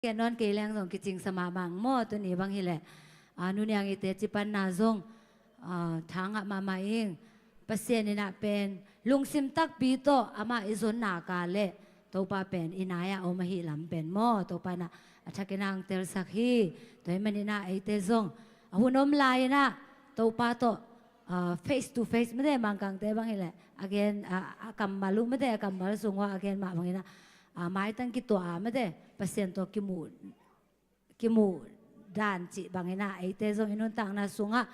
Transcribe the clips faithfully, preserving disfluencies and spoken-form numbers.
Gen nawn kei leng zong kicingsa mahmah ing maw, tuni bang hileh. Ah, nuniang i teci panna zong, ah, thangah mahmah ing. Pasian inah pen lungsim takpi tawh amah i zon nak leh Topa pen i nai-ah om ahih lam pen maw, Topa inah a thakin ang telsak hi. Tua ahih maninah eite zong a hun om lai-inah Topa tawh, ah, face to face mate, Mangkangte bang hileh a gen, ah, a kammal uh mate, a kammal sung uh a gen mah banginah, ah, maitang kituah a mate, Pasian tawh kimuh, kimuh dan cih banginah eite zong i nuntakna sungah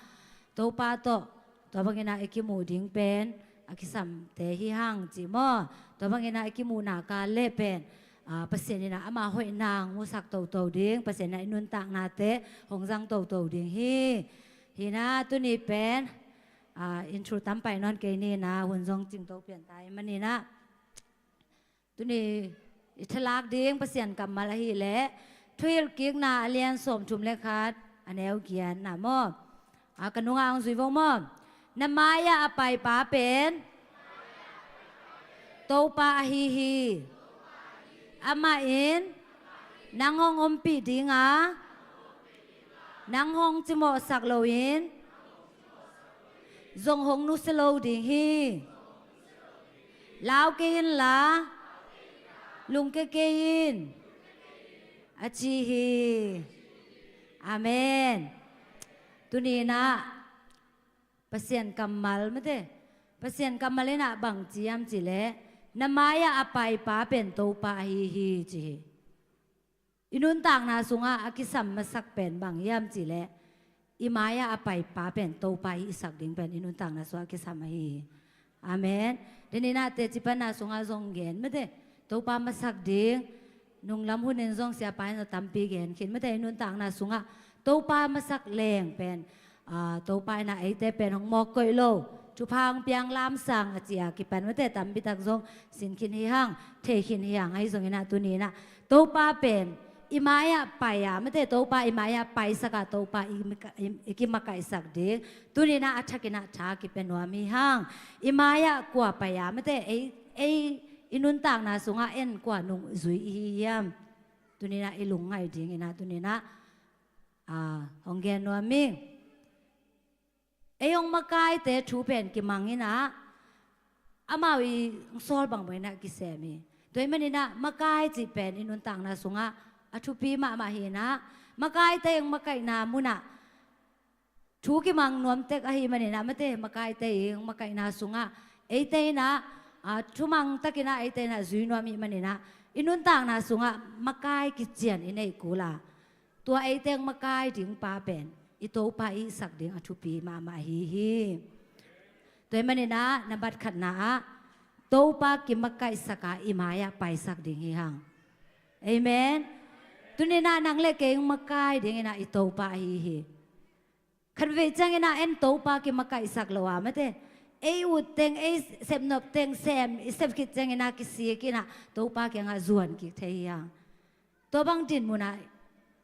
Topa tawh tua banginah i kimuh ding pen a kisamte hi hang cih maw. Tua banginah i kimuh nak leh pen, ah, Pasian inah ama hoih nang musak toto ding, Pasian inah i nuntaknate hong zang toto ding hi. Hi inah tuni pen, ah, intro tam pai nawn kei ni inah, hun zong cingto pian ta ahih maninah. Tuni i thalak ding Pasian kammal ahileh Thuhilhkikna a lian sawmthum le khat, a neu giatna maw. A, ka nungah ang zui vo maw. Na mai-ah a paipa pen Topa ahi hi. Amah in nang hong ompih ding a, nang hong cimawhsak loin zong hong nusia lo ding hi. Lau kei inla, lungkia kei in, a ci hi. Amen. Tuni inah Pasian kammal mate, Pasian kammal inah bang ci hiam cih leh, na mai-ah a paipa pen Topa ahi hi ci hi. I nuntakna sungah a kisam masak pen bang hiam cih leh, i mai-ah a paipa pen Topa i hisak ding pen i nuntakna sungah a kisam ahi hi. Amen. Tuni inah teci panna sungah zong gen mate, Topa masak ding, nunglam hunin zong siapa in zong tampi gen khin mate, i nuntakna sungah Topa masak leng pen, ah, Topa inah eite pen hong mawk koih lo, thupha hong piang lamsang a ci-a kipan mate, tampi tak zong sin khin hi hang, thei khin hi hang. Ahi zonginah tuni inah Topa pen i mai-ah pai-a mate, Topa i mai-ah paisak a, Topa i, i, i kimakaihsak ding tuni inah a thakinah tha kipia nuam hi hang. I mai-ah kua pai-a mate, ei, ei i nuntakna sungah en kua nungzui i hi hiam? Tuni inah i lungngaih dinginah tuni inah, ah, hong gen nuam ing. Ei hong makaite thu pen kimang inah amau i sawl bangbang inah kisem hi. Tua ahih maninah makai cih pen i nuntakna sungah a thupi mahmah hi inah, makaite i hong makaihna munah thu kimang nuam tek ahih maninah mate, makaite i hong makaihna sungah eite inah, ah, thumang takinah eite inah zui nuam ahih maninah i nuntakna sungah makai kician i neih kul a, tua eite hong makai ding pa pen i Topa i hisak ding a thupi mahmah ahi hi. Tua ahih maninah nambat khatna ah Topa kimakaihsak a, i mai-ah paisak ding hi hang. Amen. Tuni inah nang le kei hong makai dinginah i Topa ahi hi. Khatvei cianginah en Topa kimakaihsak lo a mate, ei ut teng, ei sepnop teng sem i sep khit cianginah kisik inah Topa kiangah zuan kik thei hi hang. Tua bang din munah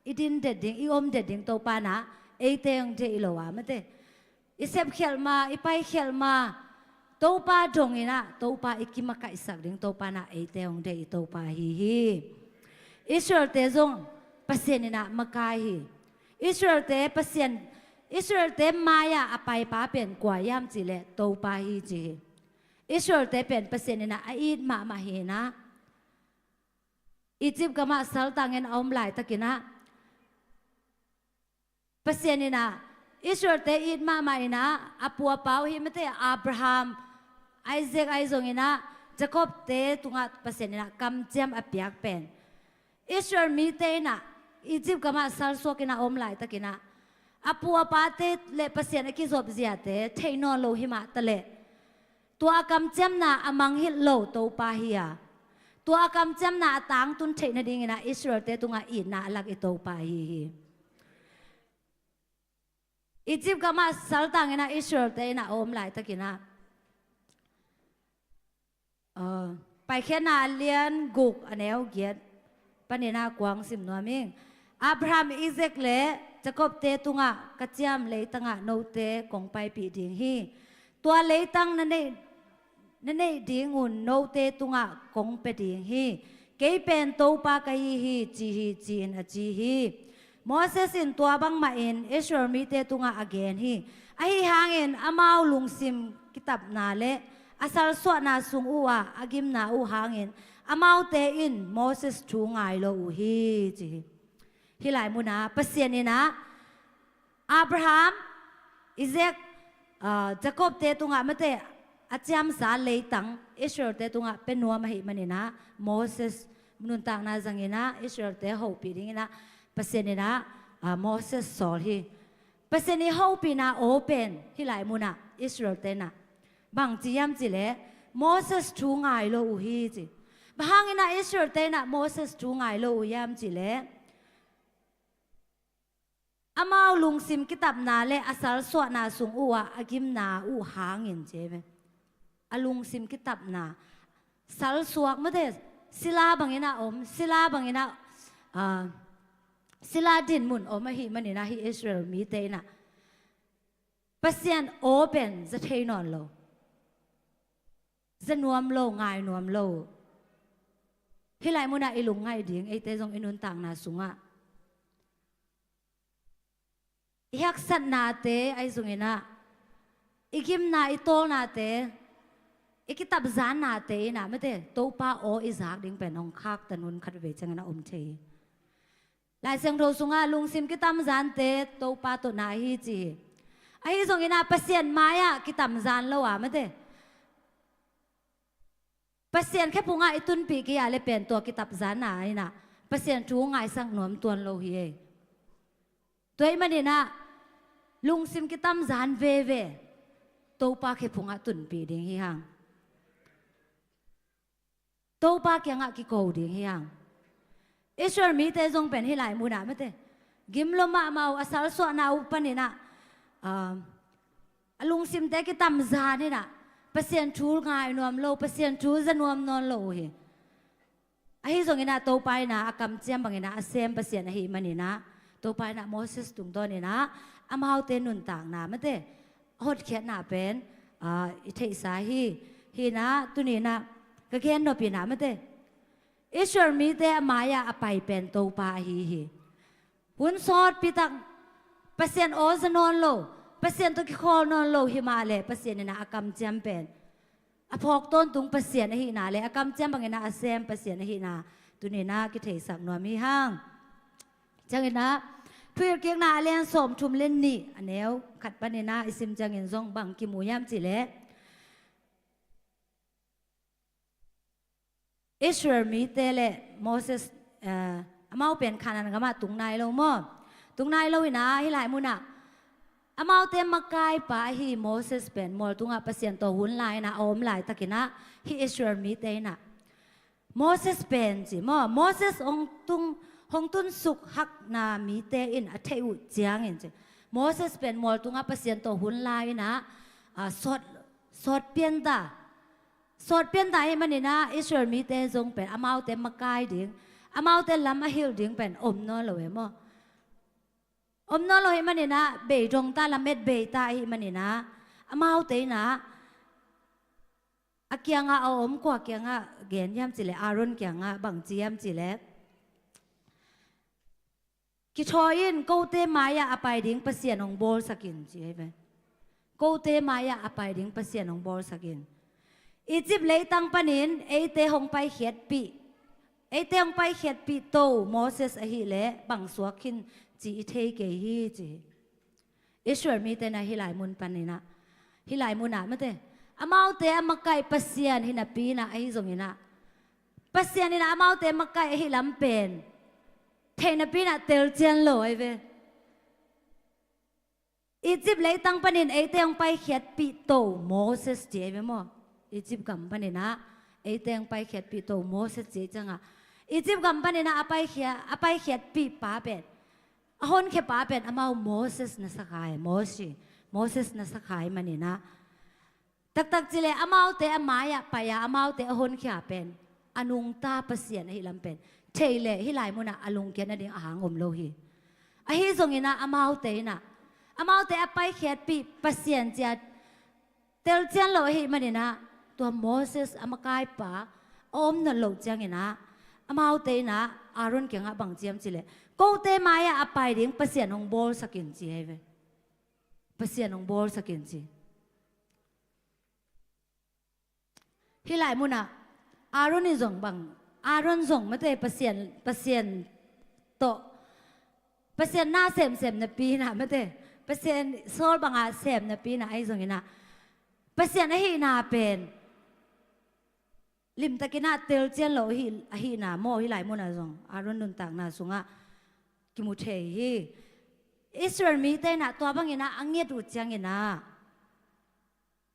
i din det ding, i om det ding Topa inah eite hong deih lo a mate, i sep khialh ma, i pai khialh ma, Topa donginah Topa i kimakaihsak ding Topa inah eite hong deih i Topa ahi hi. Israelte zong Pasian inah makai hi. Israelte Pasian, Israelte mai-ah a paipa pen kua hiam cih leh Topa hi ci hi. Israelte pen Pasian inah a it mahmah hi inah, Egypt gamah saltangin a om laitakinah Pasian inah Israelte it mahmah inah a pu a pa uh hi mate, Abraham, Isaac ahi zonginah Jacob-te tungah Pasian inah kamciam a piak pen Israel mite inah Egypt gamah salsuak inah a om laitakinah a pu a pate le Pasian a kizop ziate thei nawn lo hi mah taleh, tua a kamciamna a mangngilh lo Topa hi a, tua a kamciamna a tangtun theih nadinginah Israelte tungah itna a lak i Topa ahi hi. Egypt gamah saltanginah Israelte inah a om laitakinah, ah, Paikhiatna a lian guk a neu giat paninah kuang sim nuam ing. Abraham, Isaac le Jacob-te tungah ka ciam leitangah note kong paipih ding hi. Tua leitang na neih, na neih dingun note tungah kong pia ding hi. Kei pen Topa ka hi hi, ci hi, ci-in a ci hi. Moses in tua bangmahin Israel mite tungah a gen hi. Ahi hangin amau lungsim kitapna le a salsuahna sung uh ah a gimna uh hangin amaute in Moses thu ngai lo uh hi, ci hi. Hih lai munah Pasian inah Abraham, Isaac, ah, Jacob te tungah mate a ciamsa leitang Israel te tungah pia nuam ahih maninah Moses nuntakna zanginah Israel te hopih dinginah Pasian inah, ah, Moses sawl hi. Pasian i hopihna aw pen hih lai munah Israel tenah bang ci hiam cihleh Moses thu ngai lo uh hi, ci. Bang hanginah Israel tenah Moses thu ngai lo uh hiam cihleh amau lungsim kitapna le a salsuahna sung uh ah a gimna uh hangin, ci hi ve. A lungsim kitapna, salsuak mate, sila banginah om, sila banginah, ah, sila dinmun om ahih maninah hih Israel mite inah Pasian aw pen za thei nawn lo, za nuam lo, ngai nuam lo. Hih lai munah i lungngaih ding, eite zong i nuntakna sungah i haksatnate ahi zonginah, i gimna, i tawlnate, i kitapzannate inah mate Topa aw i zak ding pen hong khaktan hun khat vei cianginah om thei hi. Lai Siangtho sungah lungsim kitamzante Topa tawh na hi, ci hi. Ahi zonginah Pasian mai-ah kitamzan lo a mate Pasian khephungah i tunpih kei a le pen tua kitapzanna inah Pasian thu ngaisak nuam tuan lo hi ei. Tua ahih maninah lungsim kitamzan veve Topa khephungah tunpih ding hi hang. Topa kiangah kiko ding hi hang. Israel mite zong pen hih lai munah mate gim lo mahmah uh, a salsuahna uh paninah, ah, a lungsimte kitamzan inah Pasian thu ngai nuam lo, Pasian thu za nuam nawn lo uh hi. Ahi zonginah Topa inah a kamciam banginah a sem Pasian ahih maninah Topa inah Moses tungtawninah amaute nuntakna mate a hotkhiatna pen, ah, i theihsa hi. Hinah tuninah ka gen nop inah mate Israel mite a mai-ah a pai pen Topa ahi hi. Hun sawtpi tak Pasian aw za nawn lo, Pasian tawh kikhawl nawn lo hi mah leh Pasian inah a kamciam pen a phawk tawntung Pasian ahihna le a kamciam banginah a sem Pasian ahihna tuninah kitheisak nuam hi hang. Cianginah Thuhilhkikna a lian sawmthum le nih a neu khat paninah i sim ciangin zong bang kimu hiam cihleh Israel mite le Moses, eh, amau pen Kanaan gamah tung nai lo maw? Tung nai lo inah hih lai munah amaute makaipa ahi Moses pen mualtungah Pasian tawh hun la inah a om laitakinah hih Israel mite inah Moses pen ci maw, Moses hong tung, hong tunsuk hakna mite in a theih uh ciangin ci, Moses pen mualtungah Pasian tawh hun la inah, ah, sawt, sawt pianta. Sawt pianta ahih maninah Israel mite zong pen amaute makai ding, amaute lam a hilh ding pen om nawn lo e maw? Om nawn lo ahih maninah bei dongta, lamet beita ahih maninah amaute inah a kiangah a om, kua kiangah gen hiam cihleh, Aaron kiangah bang ci hiam cihleh, kithawi in kote mai-ah a pai ding Pasian hong bawlsak in, ci hi ve. Kote mai-ah a pai ding Pasian hong bawlsak in. Egypt leitang panin eite hong paikhiatpih, eite hong paikhiatpih to Moses ahih leh bang suak khin cih i thei kei hi, ci hi. Israel mite na hih lai mun paninah, hih lai munah mate amaute a makaih Pasian hi napi inah ahi zonginah Pasian inah amaute makaih ahi lam pen thei napi inah telcian lo ahi ve. Egypt leitang panin eite hong paikhiatpih to Moses ci ahi ve maw? Egypt gam paninah eite hong paikhiatpih to Moses ci ahi ciangah Egypt gam paninah a paikhia, a paikhiatpih pa pen, a honkhia pa pen amau Moses na sakha hi, Mosi, Moses na sakha ahih maninah taktak cileh amaute a mai-ah pai-a amaute a honkhia pen a nungta Pasian ahih lam pen thei leh hih lai munah a lungkiat nading a hang om lo hi. Ahi zonginah amaute inah amaute a paikhiatpih Pasian cia telcian lo ahih maninah tua Moses a makaipa a om nawn loh cianginah Amaute in ah Aaron kiangah bang ci hiam cih leh, kote mai-ah a pai ding Pasian hong bawlsak in ci hi ve. Pasian hong bawlsak in ci. Hih lai munah Aaron in zong bang, Aaron zong mate Pasian, Pasian tawh, Pasian na semsem napi in ah mate, Pasian sawl bangah sem napi in ah ahi zongin ah, Pasian ahihna pen limtakin ah telcian lo ahi, ahihna maw, hih lai munah zong Aaron nuntakna sungah kimu thei hi. Israel mite in ah tua bangin ah a nget uh ciangin ah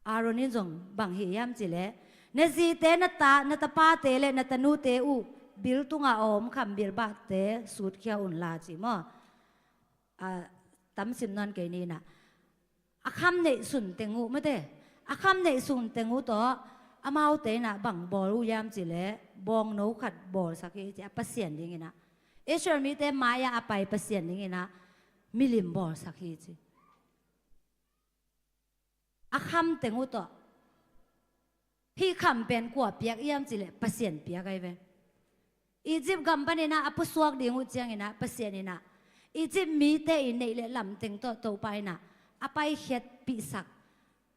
Aaron in zong bang hih hiam cih leh, na zite, na ta, na tapate le na tanute uh bil tungah a om kham bilbahte sutkhia unla ci maw. A, tamsim nawn kei ni in ah, a kham neihsun teng uh mate, a kham neihsun teng uh tawh amaute in ah bang bawl uh hiam cih leh, bawngno khat bawlsak hi ci, a Pasian dingin ah, Israel mite mai-ah a pai Pasian dingin ah milim bawlsak hi ci. A kham teng uh tawh. Hih kham pen kua piak hiam cih leh Pasian piak ahi ve. Egypt gam panin ah a pusuak ding uh ciangin ah Pasian in ah Egypt mite i neih le lam teng tawh Topa in ah a paikhiatpihsak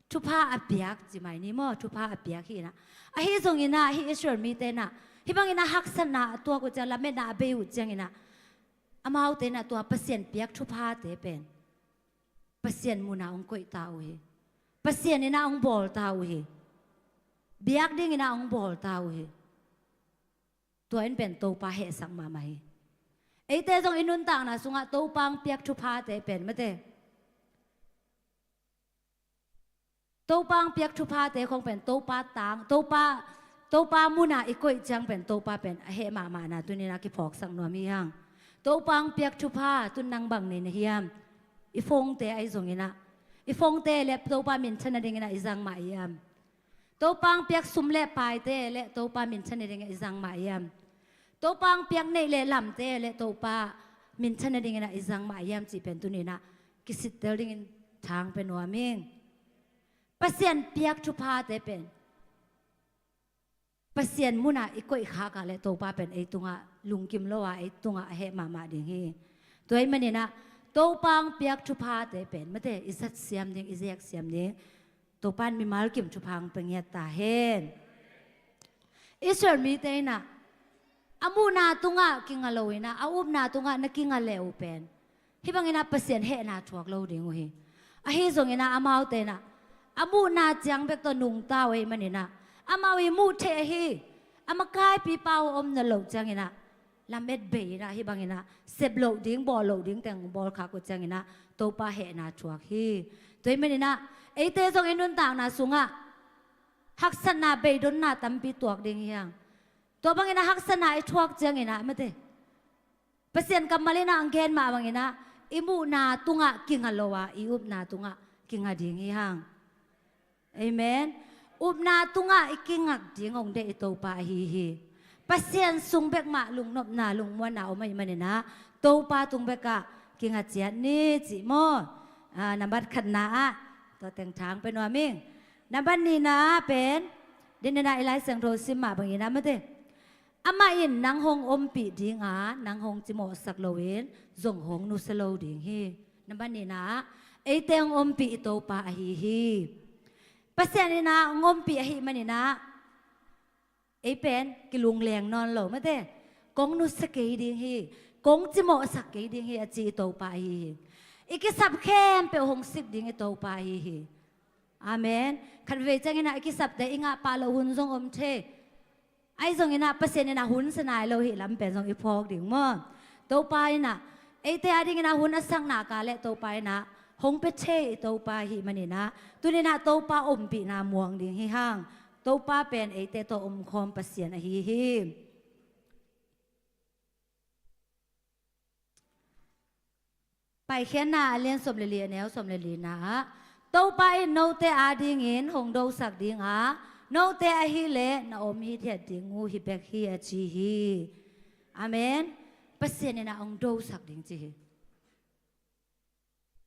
thupha a piak ci mai ni maw, thupha a piak hi in ah. Ahi zongin ah hih Israel mite in ah hih bangin ah haksatna a tuak uh ciang, lametna a bei uh ciangin ah amaute in ah tua Pasian piak thuphate pen Pasian munah hong koih ta uh hi. Pasian in ah hong bawl ta uh hi. Biak dingin ah hong bawl ta uh hi. Tua in pen Topa hehsak mahmah hi. Eite zong i nuntakna sungah Topa hong piak thuphate pen mate, Topa hong piak thuphate khong pen Topa tang, Topa, Topa munah i koih ciang pen Topa pen a heh mahmahna tuni in ah kiphawksak nuam hi hang. Topa hong piak thupha tun nang bang nei na hiam? I phone-te ahi zongin ah, i phone-te le Topa minthan nadingin ah i zang mah hiam? Topa hong piak sum le paite le Topa minthan nadingin ah i zang mah hiam? Topa hong piak neih le lamte le Topa minthan nadingin ah i zang mah hiam cih pen tuni in ah kisittel dingin thang pia nuam ing. Pasian piak thuphate pen Pasian munah i koih khak ah le Topa pen ei tungah lungkim lo a, ei tungah a heh mahmah ding hi. Tua ahih manin ah Topa hong piak thuphate pen mate i zat siam ding, i zek siam ding, Topa in mimal kim thupha hong pia ngiat ta hen. Israel mite in ah a muhna tungah kinga lo in ah a upna tungah na kinga le uh pen hih bangin ah Pasian hehna thuak lo ding uh hi. Ahi zongin ah amaute in ah a muhna ciang bek tawh nungta uh ahih manin ah amau i muh theih ahi, a makaipipa uh om nawn loh ciangin ah lamet bei in ah hih bangin ah sep loh ding, bawl loh ding teng bawl khak uh ciangin ah Topa hehna thuak hi. Tua ahih manin ah eite zong i nuntakna sungah haksatna, beidonna tampi tuak ding hi hang. Tua bangin ah haksatna i thuak ciangin ah mate, Pasian kammal in ah hong gen mah bangin ah i muhna tungah kinga lo a, i upna tungah kinga ding hi hang. Amen. Upna tungah i kingak ding hong deih i Topa ahi hi. Pasian sung bek mah lungnopna, lungmuanna om ahih manin ah Topa tung bekah kinga ciat ni cih maw. Ah, nambat khatna ah tua teng thang pia nuam ing. Nambat nihna ah pen, den den ah i Lai Siangtho sim mah bangin ah mate, amah in nang hong ompih ding a, nang hong cimawhsak loin zong hong nusia lo ding hi. Nambat nihna ah eite hong ompih i Topa ahi hi. Pasian in ah hong ompih ahih manin ah ei pen kilungleng nawn lo mate, kong nusia kei ding hi, kong cimawhsak kei ding hi a ci i Topa ahi hi. I kisap khempeuh hong sik ding i Topa ahi hi. Amen. Khatvei ciangin ah i kisapte i ngah pah loh hun zong om thei. Ahi zongin ah Pasian in ah hun sa nai lo hi lam pen zong i phawk ding maw. Topa in ah eite adingin ah hun a sak nak leh Topa in ah hong pia thei i Topa ahih manin ah tuni in ah Topa ompihna muang ding hi hang. Topa pen eite tawh omkhawm Pasian ahi hi. Paikhiatna a lian sawm le li, a neu sawm le lina ah, Topa in note adingin hong dosak ding a, note ahih leh na om hithiat ding uh hi bek hi a ci hi. Amen. Pasian in ah hong dosak ding ci hi.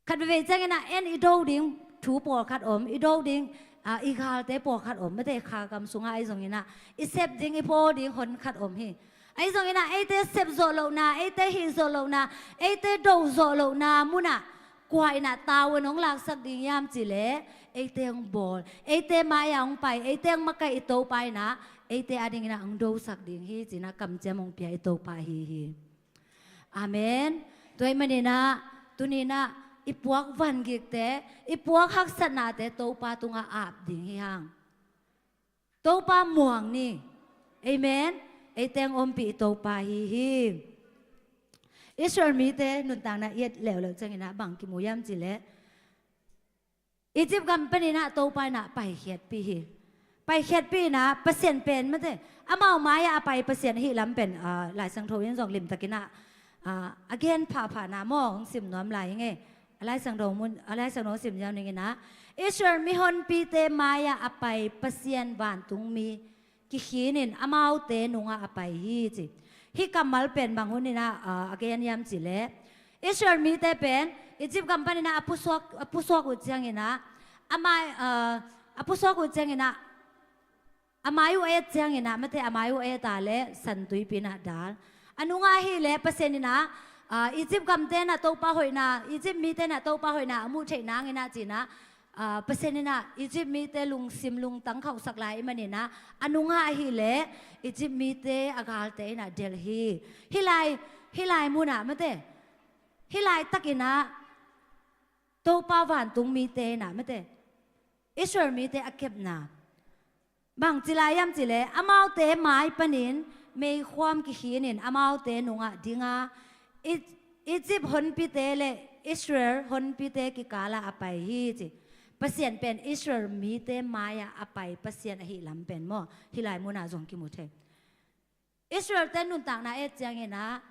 Khat veivei ciangin ah en i do ding thu pawlkhat om, i do ding, ah, i galte pawlkhat om, mate kha gam sungah ahi zongin ah i sep ding, i pho ding hon khat om hi. Ahi zongin ah eite sep zawh lohna, eite hih zawh lohna, eite do zawh lohna munah kua in ah tavuan hong laksak ding hiam cih leh eite hong bawl, eite mai-ah hong pai, eite hong makaih i Topa in ah eite adingin ah hong dosak ding hi ci-in ah kamciam hong pia i Topa ahi hi. Amen. Tua ahih manin ah tuni-in ah i puak vangikte, i puak haksatnate Topa tungah ap ding hi hang. Topa muang ni. Amen. Eite hong ompih i Topa ahi hi. Israel mite nuntakna i et leuleu ciangin ah bang kimu hiam cih leh Egypt gam panin ah Topa in ah paikhiatpih hi. Paikhiatpih in ah Pasian pen mate, amau mai-ah a pai Pasian ahih lam pen, ah, Lai Siangtho in zong limtakin ah, ah, a gen phahphahna maw, hong sim nuam lai ing ei. A Lai Siangtho mun, a Lai Siangtho sim ziau ning in ah, Israel mihonpite mai-ah a pai Pasian vantungmi kikhin in amaute nungah a pai hi ci. Hih kammal pen bang hun in ah, ah, a gen hiam cih leh Israel mite pen Egypt gam panin ah a pusuak, a pusuak uh ciangin ah, a mai, ah, a pusuak uh ciangin ah, a mai uh a et ciangin ah, mate, a mai uh a et a leh San Tuipi in ah dal. A nungah ahih leh Pasian in ah, ah, Egypt gamte in ah Topa hoihna, Egypt mite in ah Topa hoihna a muh theih nangin ah ci-in ah, ah, Pasian in ah Egypt mite lungsim lungtang khauhsak lai ahih manin ah, a nungah ahih leh Egypt mite a galte in ah delh hi. Hih lai, hih lai munah mate, hih laitakin ah Topa vantungmite in ah mate, Israel mite a kepna bangci lai hiam cih leh amaute mai panin meikhuam kikhin in amaute nungah ding a, I-, Egypt honpite le Israel honpite kikal ah a pai hi ci. Pasian pen Israel mite mai-ah a pai Pasian ahih lam pen maw, hih lai munah zong kimu thei. Israel-te nuntakna et ciangin ah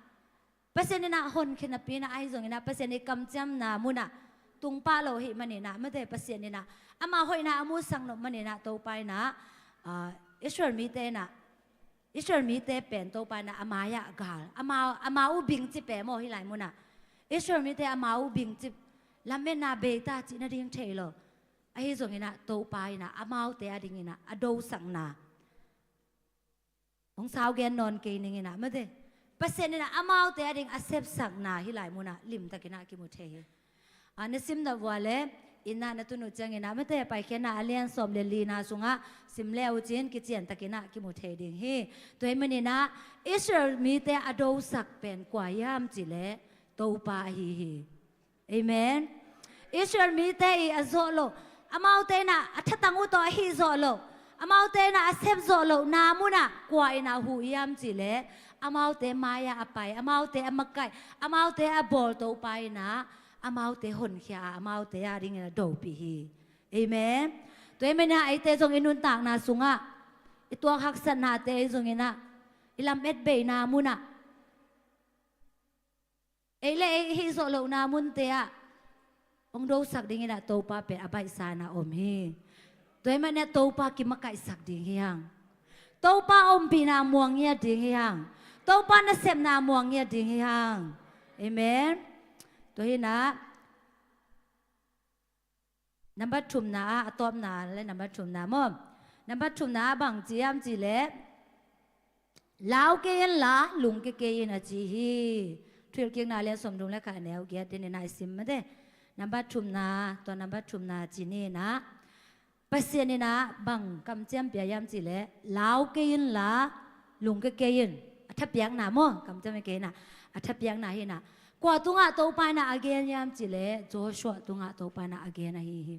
Pasian in ah honkhia napi in ah, ahi zongin ah Pasian i kamciamna munah tung pah lo ahih manin ah mate, Pasian in ah ama hoihna a musak nop manin ah Topa in ah, ah, Israel mite in ah, Israel mite pen Topa in ah a mai-ah gal, ama, ama uh bing ci pen maw, hih lai munah Israel mite ama uh bing ci, lametna bei ta cih nading thei lo. Ahi zongin ah Topa in ah amaute adingin ah a dosakna hong sau gen nawn kei ning in ah mate, Pasian in ah amaute ading a sepsakna hih lai munah limtakin ah kimu thei hi. Ah, na sim na vua le, inn ah na tun uh ciangin ah mate, Paikhiatna a lian sawm le lina sungah sim le uh cin kiciantakin ah kimu thei ding hi. Tua ahih manin ah Israel mite a dosak pen kua hiam cih leh Topa ahi hi. Amen. Israel mite i a zawh loh, amaute in ah a thatang uh tawh a hih zawh loh, amaute in ah a sep zawh lohna munah kua in ah huh hiam cih leh amaute mai-ah a pai, amaute a makaih, amaute a bawl Topa in ah amaute honkhia a, amaute adingin a dopih hi. Amen. Tua ahih manin ah eite zong i nuntakna sungah i tuak haksatnate, ahi zongin ah i lametbeina munah, ei le ei hih zawh lohna munte ah hong dosak dingin ah Topa pen a baihsa in ah om hi. Tua ahih manin ah Topa kimakaihsak ding hi hang. Topa ompihna muang ngiat ding hi hang. Topa nasepna muang ngiat ding hi hang. Amen. Tua hi in ah number thumna ah, a tawpna le number thumna maw? Number thumna ah bang ci hiam cih leh, lau kei in la, lungkia kei in a ci hi. Thuhilhkikna lian sawmthum le khat, a neu giat, den in ah i sim mate. Number thumna, tua number thumna ci ni in ah, Pasian in ah bang kamciam pia hiam cih leh, lau kei in la, lungkia kei in. A thapiakna maw, kamciam hi kei in ah, a thapiakna hi in ah. Kua tungah Topa in ah a gen hiam cih leh, Joshua tungah Topa in ah a gen ahi hi.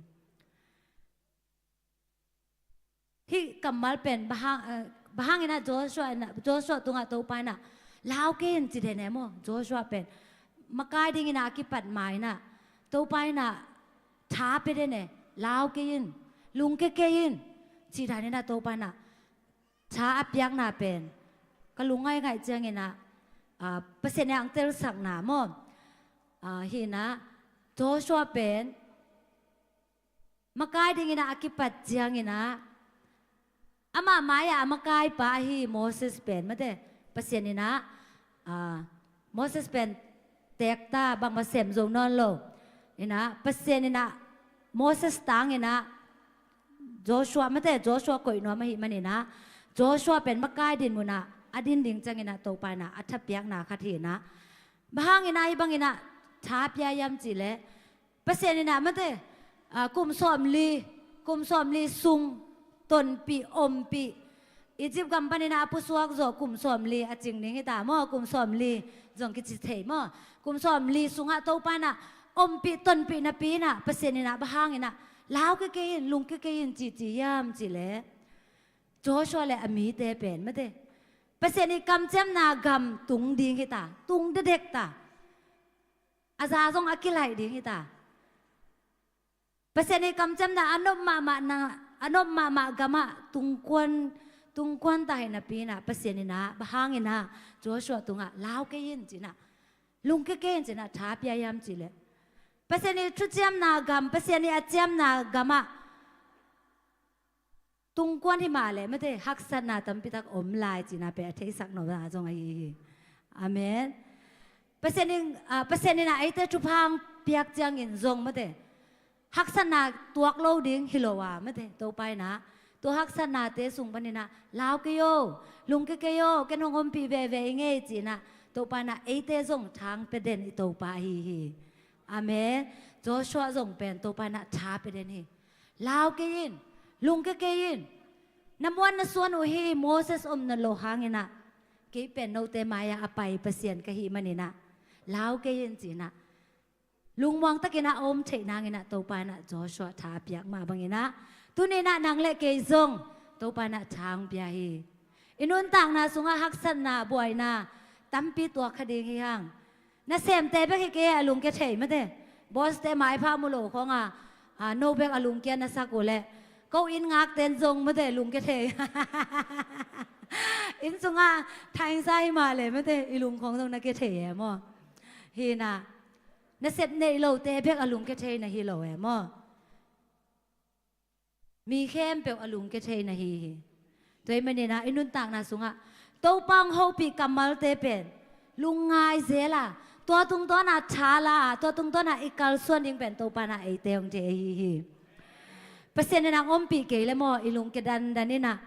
Hih kammal pen bang hang, eh, bang hangin ah Joshua in ah, Joshua tungah Topa in ah lau kei in ci den e maw? Joshua pen makai dingin ah a kipat ma in ah Topa in ah tha pia den e, lau kei in, lungkia kei in, cih danin ah Topa in ah tha a piakna pen ka lungngaih ngaih ciangin ah, ah, Pasian in ah hong telsakna maw? Ah, hi in ah Joshua pen makai dingin ah a kipat ciangin ah, amah mai-ah a makaipa ahi Moses pen mate, Pasian in ah, ah, Moses pen teek ta, bangmah sem zo nawn lo. In ah Pasian in ah Moses tangin ah Joshua mate, Joshua koih nuam ahih manin ah Joshua pen makai din munah a din ding cianginah Topa inah a thapiakna khat hinah. Bang hanginah hih banginah tha pia hiam cihleh, Pasian inah mate, ah, kum sawmli, kum sawmli sung tonpih, ompih, Egypt gam paninah a pusuak zawh kum sawmli a cing ding hita maw, kum sawmli zong kici thei maw. Kum sawmli sungah Topa inah ompih tonpih napi inah Pasian inah bang hanginah lau kei kei in, lungkia kei in cici hiam cihleh, Joshua le a mite pen mate, Pasian ih kamciamna gam tung ding hita, tung dedek ta. A za zong a kilaih ding hita. Pasian ih kamciamna a nop mahmah na, a nop mahmah gamah tungkuan, tungkuan ta hi napi inah Pasian inah bang hanginah Joshua tungah lau kei in cinah, lungkia kei in cinah tha pia hiam cihleh, Pasian ih thuciamna gam, Pasian ih a ciamna gamah tungkuan hi mah leh mate, haksatna tampitak om lai cihna pen a theisak nopna zong ahi hi. Amen. Pasian in, ah, Pasian inah eite thupha piak ciangin zong mate, haksatna tuak lo ding hi lo a mate, Topa inah tua haksatnate sung paninah lau kei o, lungkia kei o, ken hong ompih veve i ngei cinah Topa inah eite zong thang pia den i Topa ahi hi. Amen. Joshua zong pen Topa inah tha pia den hi. Lau kei in, lungkia kei in. Na muan na suan uh hi, Moses om nawn lo hanginah kei pen note mai-ah a pai Pasian ka hih maninah lau kei in cinah lungmuang takinah a om theih nanginah Topa inah Joshua tha a piak mah banginah tuninah nang le kei zong Topa inah tha hong pia hi. I nuntakna sungah haksatna, buaina tampi tuak kha ding hi hang. Nasemte bek hi kei a lungkia thei mate. Bawste maipha mu lo khawng a, a, no bek a lungkia na sak uh leh, ko inn ngakten zong mate lungkia thei. Inn sungah thaingsa hi mah leh mate i lung khawng zong na kia thei e maw. Hinah nasep neih lote bek a lungkia thei na hi lo e maw. Mi khempeuh a lungkia thei na hi hi. Tua ahih maninah i nuntakna sungah Topa hong hopih kammalte pen lungngai zel a, tua tungtawna tha la a, tua tungtawna i kalsuan ding pen Topa inah eite hong thei ahi hi. Pasian inah hong ompih kei le maw, i lungkia dandan inah,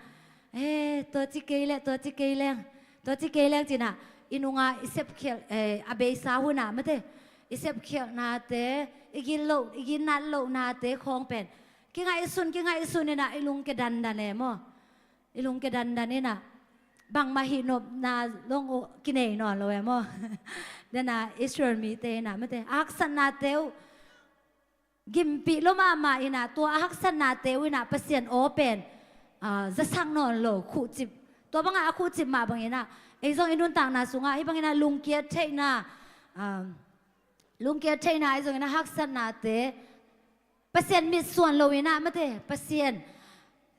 eh, tua ci kei leh, tua ci kei leng, tua ci kei leng cinah i nungah i sepkhialh, eh, a beisa hunah mate, i sepkhialhnate, i gin loh, i ginnat lohnate khawng pen kingaihsun, kingaihsun inah i lungkia dandan e maw. I lungkia dandan inah bangmah hih nopna zong uh kinei nawn lo e maw. Dena Israel mite inah mate a haksatnate uh gimpih lua mahmah inah tua a haksatnate uh inah Pasian aw pen, ah, zasak nawn lo, khuhcip. Tua bangah a khuhcip mah banginah ei zong i nuntakna sungah hih banginah lungkia theihna, ah, lungkia theihna, ei zong inah haksatnate Pasian mitsuan lo inah mate, Pasian,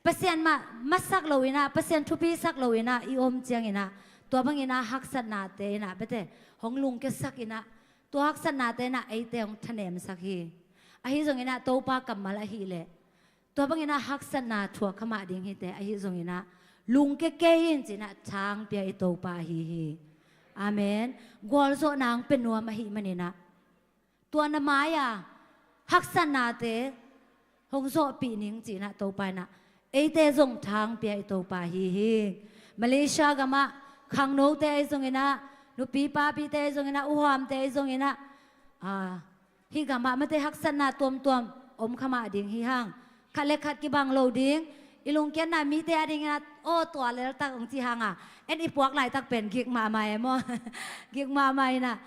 Pasian mah, masak lo inah, Pasian thupisak lo inah i om cianginah tua banginah haksatnate inah mate hong lungkiasak inah tua haksatnate inah eite hong thanemsak hi. Ahi zonginah Topa kammal ahih leh tua banginah haksatna thuak kha mah ding hite, ahi zonginah lungkia kei in cinah tha hong pia i Topa ahi hi. Amen. Gualzawhna hong pia nuam ahih maninah tua na mai-a haksatnate hong zawhpih ning cinah Topa inah eite zong tha hong pia i Topa ahi hi. Malaysia gamah khangnote ahi zonginah, nupi papite ahi zonginah, uhuamte ahi zonginah, ah, hih gamah mate haksatna tuamtuam om kha mah ding hi hang. Khat le khat kibang lo ding. I lungkiatna mite a dinginah aw tua leltak hong ci hanga, en i puak laitak pen gik mahmah e maw. Gik mahmah inah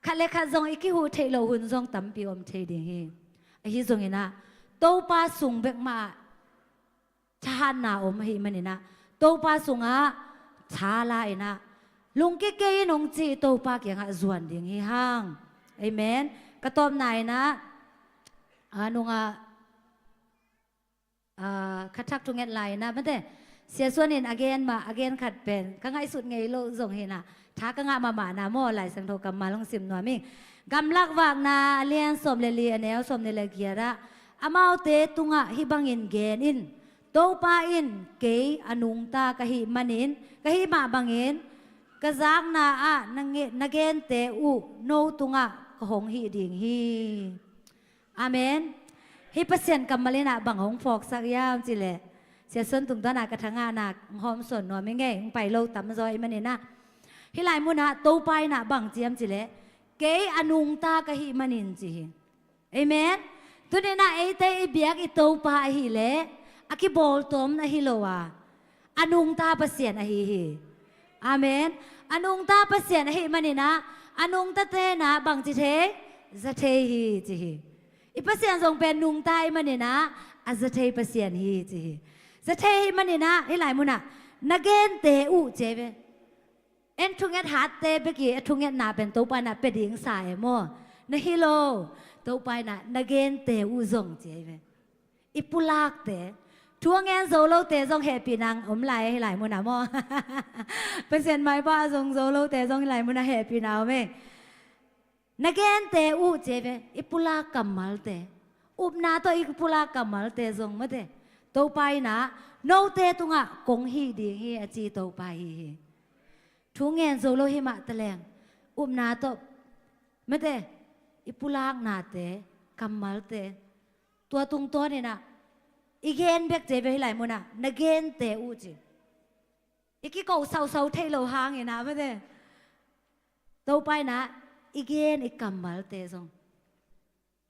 khat le khat zong i kihuh theih loh hun zong tampi om thei ding hi. Ahi zonginah Topa sung bek mah ah thahatna om ahih maninah Topa sungah tha la inah lungkia kei in hong ci i Topa kiangah zuan ding hi hang. Amen. Ka tawpna inah a nungah, ah, ka thak thunget lai inah mate, Sia Suan in a gen mah, a gen khat pen ka ngaihsut ngei lo zong hinah tha ka ngah mahmahna maw, Lai Siangtho kammal hong sim nuam ing. Gamlak Vakna a lian sawm le li, a neu sawm le giat ah, amaute tungah hih bangin gen in, Topa in kei a nungta ka hih manin, ka hih mah bangin ka zakna ah na nge-, na gente uh no tungah ka hong hih ding hi. Amen. Hih Pasian kammal inah bang hong phawksak hiam cihleh, Sia Suan tungtawn ah ka thangahna hawm sawn nuam ing ei, hong pai lo tamzaw ahih manin ah. Hih lai munah Topa in ah bang ci hiam cih leh, kei a nungta ka hih manin ci hi. Amen. Tuni in ah eite i biak i Topa ahih leh a kibawltom ahi lo a, a nungta Pasian ahi hi. Amen. A nungta Pasian ahih manin ah a nungtate in ah bang ci thei? Za thei hi ci hi. I Pasian zong pen nungta ahih manin ah a za thei Pasian hi ci hi. Za thei ahih manin ah hih lai munah na gente uh ci hi ve. En thunget hatte bek hi, a thungetna pen Topa in ah pia ding sa e maw? Na hi lo. Topa in ah na gente uh zong ci hi ve. I pulakte, thu a ngen zo lote zong hehpihna om lai, hih lai munah maw? Pasian maipha a zong zo lote zong hih lai munah hehpihna om e. Na gente uh ci hi ve, i pulak kammalte, upna tawh i pulak kammalte zong mate, Topa in ah note tungah kong hih ding hi a ci Topa hi hi. Thu ngen zo lo hi mah taleng, upna tawh mate, i pulaknate, kammalte, tua tungtawn in ah i gen bek ci hi ve, hih lai munah na gente uh ci. I kiko sausau thei lo hangin ah mate, Topa in ah i gen i kammalte zong,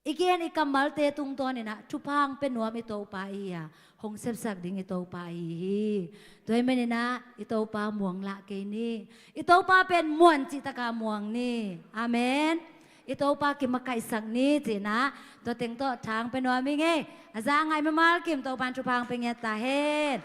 i gen i kammalte tungtawn in ah thupha hong pia nuam i Topa i hi a, hong sepsak ding i Topa i hi hi. Tua ahih manin ah i Topa muang lah kei ni. I Topa pen muan cihtak a muang ni. Amen. I Topa kimakaihsak ni ci in ah tua teng tawh tha hong pia nuam ing ei. A za a ngai mimal kim Topa in thupha hong pia ngiat ta hen.